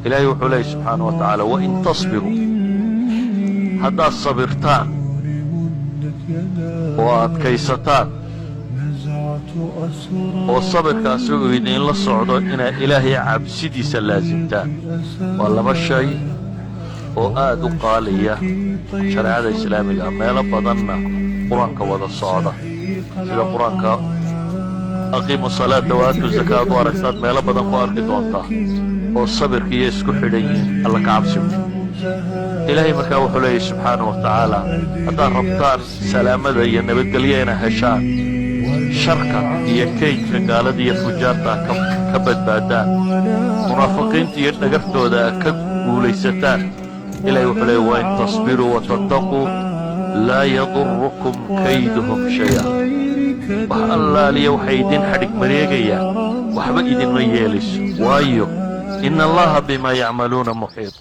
Ilaahay wuxuu leeyay subxaana wa tacaala: وإن تصبروا, haddaad sabirtaan oo adkaysataan, oo sabirkaasi uu idinla socdo inaad Ilaahay cabsidiisa laasimtaan. Waa laba shay oo aad u qaaliya shareecada Islaamiga, meelo badanna Qur-aanka wada socda. Sida Qur-aanka "أقيموا الصلاة وآتوا الزكاة" ad u aragtaad meelo badan ku arki doontaa oo sabirkiiyo isku xidhan yihiin Alla ka cabsigu. Ilaahay markaa wuxuu leeyahy subxaana wa tacaala: haddaad rabtaan salaamada iyo nabadgelyo inaa heshaan, sharka iyo kaydka gaalada iyo fujaarta ka badbaadaan, munaafiqiinta iyo dhagartooda ka guulaysataan, Ilahay wuxuu leeyay: "وإن تصبروا وتتقوا لا يضركم كيدهم شيئا." Wax allaaliya waxay idin xadhig mareegayaan waxba idinma yeelayso, waayo "إن الله بما يعملون محيط".